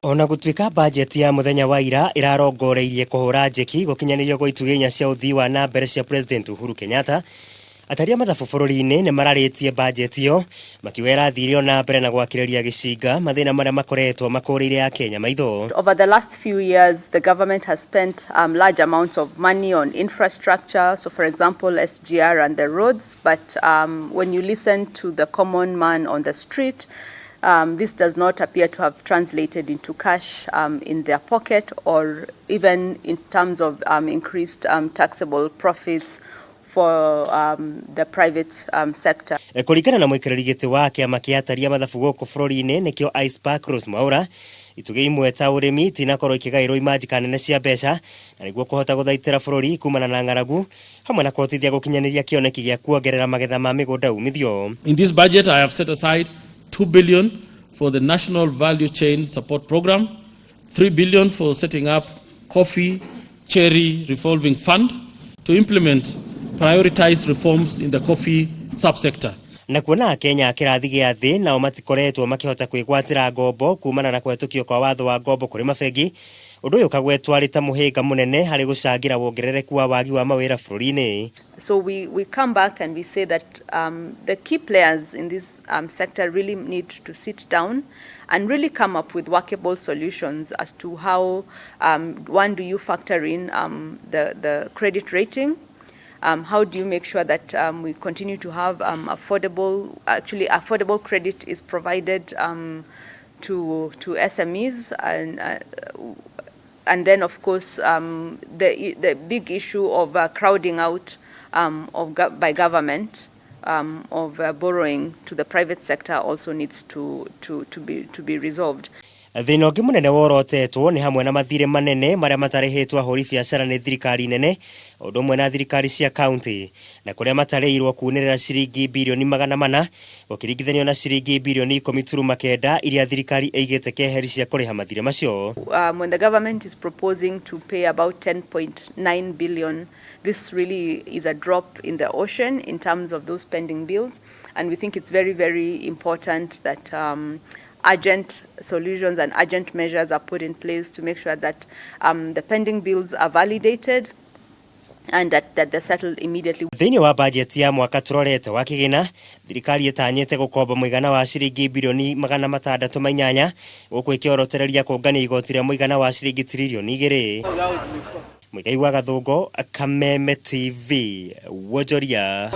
Ona gũtuĩka bajeti ya mũthenya wa ira ĩrarongoreirie kũhũra njeki gũkinyanĩrio gwa itugĩ inya cia ũthii wa na mbere cia President Uhuru Kenyatta, atari a mathabu bũrũri-inĩ nĩ mararĩtie bajeti ĩyo makiuga ĩrathire o na mbere na gwakĩrĩria gĩcinga mathĩna marĩa makoretwo makũrĩire Akenya maitho. Over the last few years, the government has spent large amounts of money on infrastructure, so for example, SGR and the roads, but when you listen to the common man on the street, this does not appear to have translated into cash in their pocket or even in terms of increased taxable profits for the private sector. Kũringana na mũikarĩri gĩtĩ wa kĩama kĩa atari a mathabu gũkũ bũrũri-inĩ nĩkĩo ICPAK Rose Mwaura, itugĩ imwe ta ũrĩmi itinakorwo ikĩgaĩrwo imanjika nene cia mbeca na nĩguo kũhota gũthaitĩra bũrũri kumana na ng'aragu hamwe na kũhotithia gũkinyanĩria kĩoneki gĩa kuongerera magetha ma mĩgũnda umithio. In this budget, I have set aside 2 billion for the National Value Chain Support Program, 3 billion for setting up Coffee Cherry Revolving Fund to implement prioritized reforms in the coffee subsector. Na kuona Akenya a kĩrathi gĩa thĩ nao matikoretwo makĩhota kwĩgwatĩra ngombo kumana na kũhetũkio kwa watho wa ngombo kũrĩ mabengi, ũndũ ũyũ ũkagwetwo arĩ ta mũhĩnga mũnene harĩ gũcangĩra wongerereku wa wagi wa mawĩra bũrũri-inĩ. So we come back and we say that the key players in this sector really need to sit down and really come up with workable solutions as to how, one, do you factor in the credit rating? How do you make sure that we continue to have affordable, actually affordable credit is provided to SMEs and then of course the big issue of crowding out by government of borrowing to the private sector also needs to be resolved. Thĩna ũngĩ mũnene worotetwo nĩ hamwe na mathirĩ manene marĩa matarĩhĩtwo ahũri biacara nĩ thirikari nene ũndũ ũmwe na thirikari cia kaunti na kũrĩa matarĩirwo kunĩrĩra ciringi birioni 400 gũkĩringithanio na ciringi birioni 10.9 iria thirikari ĩigĩte keheri cia kũrĩha mathirĩ macio. When the government is proposing to pay about 10.9 billion, this really is a drop in the ocean in terms of those pending bills. And we think it's very, very important that urgent solutions and urgent measures are put in place to make sure that the pending bills are validated and that they're settled immediately. Thĩinĩ wa bajeti ya mwaka tũrorete wa kĩgĩna, thirikari ĩtanyĩte gũkomba mũigana wa ciringi birioni 608 gũkũ ĩkĩorotereria kũngania igoti rĩa mũigana wa ciringi tiririoni 2. Mũigai wa Gathũngo, Kameme TV, Wonjoria.